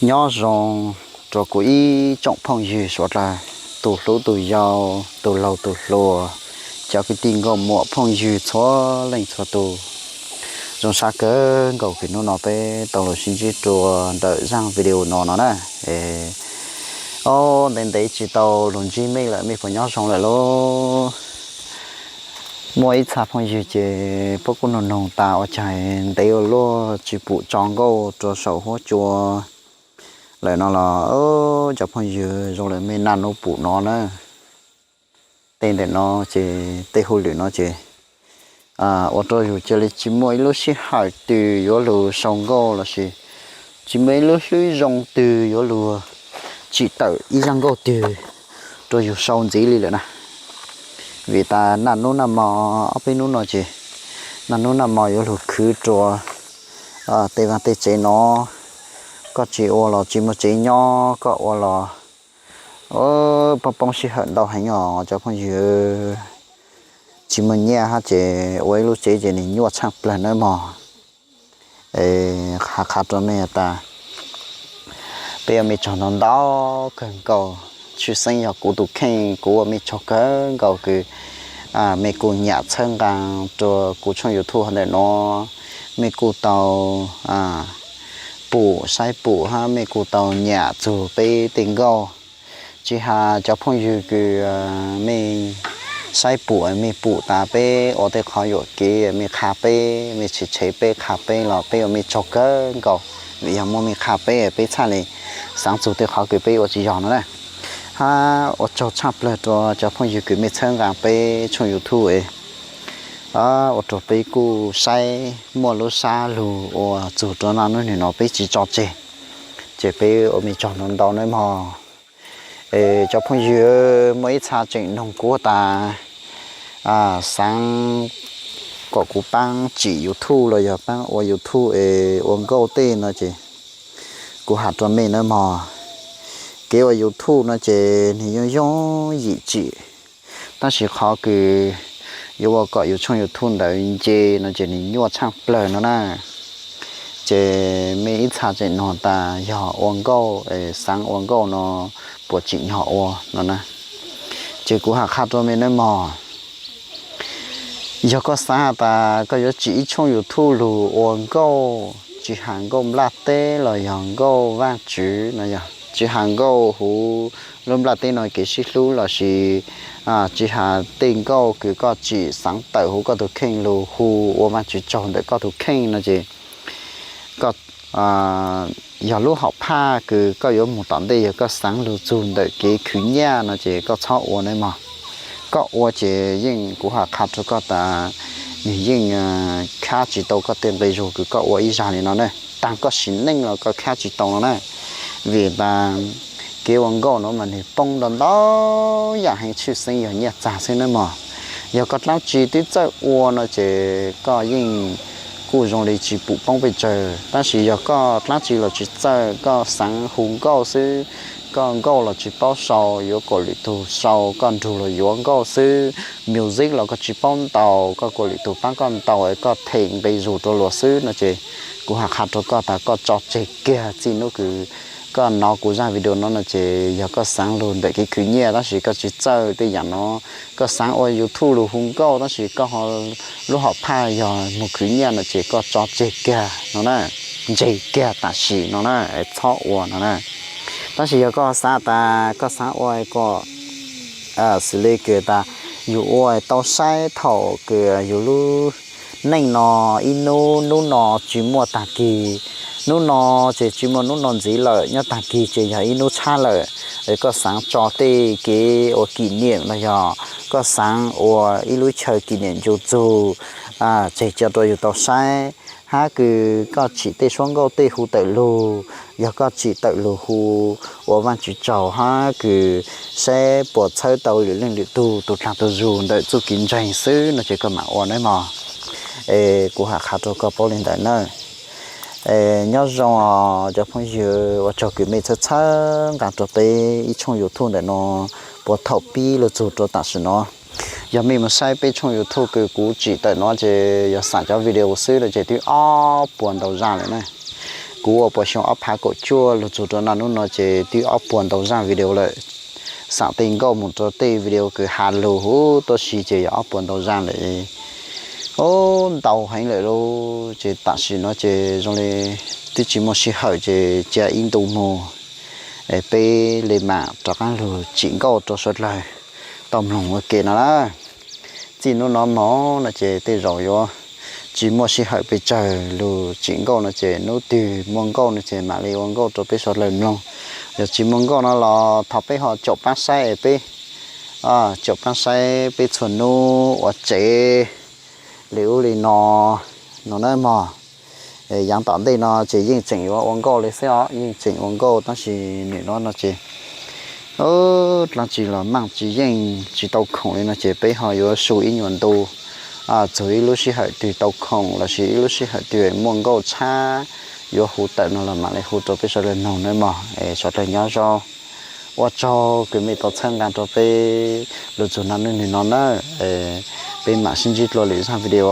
Nyob zoo rau kuv ib tsoom phooj ywg suav dlawg, tus hlub tus yau, tus laug tus hluas, cov kwv tij nkauj muam phooj ywg txhua leej txhua tus. Zoo sab kawg nkaus kws hnub no peb tau los sib ntsib rua ntawm zaaj video no no na. Ob, ntev ntev tsis tau los ntsib mej lawm, mej puas nyob zoo lawm lauj? Muaj ib txha phooj ywg ces puab kuj nug nug tas ua caag ntev ua luaj tsis pum tso nkauj rua saum huab cua lawm no los, cov phooj ywg zoo lawm mej naj nub pum no na. Tej ntawm no ces tej hauj lwm no ces ua rau yus ca le tsis muaj ib lub sij hawm twg yuav lug sau nkauj lossis tsis muaj ib lub hlwb zoo twg yuav lug tsim tawm ib zaaj nkauj twg rau yus sau ntxiv li lawm na. Vim tas naj nub naj mo, ob peb nub no ces naj nub naj mo yuav lug khwv rua tej vaaj tej tsev no, koj tsis ua los tsis muaj tsev nyob, koj ua los poob poob sij hawm ntau heev os cov phooj ywg. Tsis muaj nyiaj hab ces ua ib lub tsev ces nwg nyuaj tshaaj plawg nawb mog. Qha qha rua mej tas peb ua mej tsaug ntau ntau kawg nkaus, tshwj xeeb yog kuv tus kheej kuv ua mej tsaug kawg nkaus kws mej kuj nyam txhawb nqaa rua kuv tshooj YouTube hov ntawm no, mej kuj tau pum saib pum hab mej kuj tau nyam txug peb tej nkauj. Tsis has cov phooj ywg kws mej saib pum mej pum tas peb ua tej qhov yuam kev mej qha peb, mej tshev tshev peb qha peb los peb ua mej tsaug kawg nkaus, vim yog muaj mej qha peb peb txhaj le xaav txug tej qhov kws peb ua tsis yog no na. Hab ua tsaug tshaaj plawg rua cov phooj ywg kws mej txhawb nqaa peb tshooj YouTube, ua rua peb kuj saib muaj lub sab lug ua txug rua naj nub nwg no peb tsis tso tseg, ces peb ua mej tsaug ntau ntau nawb mog. Cov phooj ywg, muaj ib txha tseem nug kuv tas xaav kom kuv paab tsim YouTube los yog paab ua YouTube es ua nkauj tej no ces kuv has rua mej nawb mog, kev ua YouTube no ces nwg yooj yooj yim tsim, tab sis qhov kws yuav ua kom yus tshooj YouTube ntawd nce no ces nwg nyuaj tshaaj plawg no na. Ces mej ib txha tseem nug tas yog ua nkauj, xaav ua nkauj no puas tsim nyog ua no na. Ces kuv has qha rua mej nawb mog, yog koj xaav has tas koj yuav tsim ib tshooj YouTube lug ua nkauj, tsis has nkauj nplaj teb los yog nkauj Vaajtswv no, yog tsis has nkauj huv lub nplaj teb no kev sib hlub lossis tsis has tej nkauj kws koj tsim xaav tawm huv koj tug kheej lug hu ua Vaajtswv tsaug ntawm koj tug kheej no ces yog lub hom phaj kws koj yuav moog tom ntej, yog koj xaav lug txug ntawm kev khwv nyaj no ces koj txhob ua nawb mog. Koj ua ces yeej kuv has qha rua koj tas nwg yeej khab tsis tau koj tej nqe zug kws koj ua ib zag li no na, taag koj sim neej los koj khab tsis tau no na. Vim tas kev ua nkauj no mas nwg poob ntau ntau yaam heev, tshwj xeeb yog nyaj txag xwb nawb mog. Yog koj dlaab tsi twb txawj ua no ces koj yeej kuj zoo li tsis pum poob pes tsawg, tab sis yog koj dlaab tsi los tsis txawj, koj xaav hu nkauj xwb, koj nkauj los tsis paub sau, yuav kuas lwm tug sau, koj nrug los yuav nkauj xwb, music los koj tsis paub ntaus, koj kuas lwm tug paab koj ntaus es koj them nqe zug rua luas xwb no ces kuv has qha rua koj tas koj tso tseg kiag txij nub kws koj nov kuv zaaj video no no ces yog koj xaav lug ntawm kev khwv nyaj tab sis koj tsis txawj tej yaam no, koj xaav ua YouTube lug hu nkauj tab sis koj ho lub hom phaj yog moog khwv nyaj no ces koj tso tseg kiag no na, ntseg kiag tam sim no na, txhob ua no na. Tab sis yog koj xaav tas koj xaav ua kom xws li kws tas yus ua tau saib thaum kws yus lub neej no ib nub, nub no tsis muaj taag kis, nub no ces tsis muaj nub no ntxiv lawm, nyob taag kis ces yog ib nub tshab lawm, es koj xaav tso tej kev ua kỷ niệm los yog koj xaav ua ib lub chaw kỷ niệm ncu txug tseg coj rua yus tau saib, hab kws koj tsim tej suab nkauj tej hu tawm lug, yog koj tsim tawm lug hu ua Vaajtswv tsaug hab kws saib puas txhawb tau lwm leej lwm tug tus dlaag tug zug ntawm txuj kev ntseeg xwb no ces koj mam ua nawb mog. Es kuv has qha rua koj paub li ntawd na. Nyob zoo os cov phooj ywg, ua tsaug kws mej txhawb txhawb nqaa rua peb ib tshooj YouTube ntawm no puag thaum pib lug txug rua tam sim no. Yog mej moog saib peb tshooj YouTube kws kuv tsim tawm no ces yog xam cov video xwb no ces twb ob puas ntau zaj lawm na. Kuv ua puas xyoo ob phav kaum cuaj lug txug rua naj nub no ces twb ob puas ntau zaaj video lawm. Xam tej nkauj moog rua tej video kws has lug huv tuab si ces yog ob puas ntau zaaj lawm. Ub, ntau heev lawm lauj. Ces tam sim no ces zoo le twb tsis muaj sij hawm ces cia ib ntu moog, peb le maam rov qaab lug tsim nkauj rua suav dlawg tau mloog ua ke no lawm. Txij nub no moog no ces tej zaum yuav tsis muaj sij hawm pes tsawg lug tsim nkauj no ces nub twg muaj nkauj no ces maam le ua nkauj rua peb suav dlawg mloog. Yog tsis muaj nkauj no los thov peb ho caum paab saib peb, caum paab saib peb txhua nub ua tsev li ub li no, no nawb mog. Yaav tom ntej no ces yeej tseem yuav ua nkauj le xwb os, yeej tseem ua nkauj tab sis nim no no ces dlaab tsi los maaj tsis yeej tsis tau khoom li no ces peb ho yuav su ib nyuas ntu, txug ib lub sij hawm twg tau khoom lossis ib lub sij hawm twg muaj nkauj tshab yuav hu tawm no los maam le hu rua peb suav dlawg mloog nawb mog. Suav dlawg nyob zoo, ua tsaug kws mej tau txhawb nqaa rua peb lug txug naj nub nwg no nawb. Peb maam sib ntsib dlua lwm zaaj video.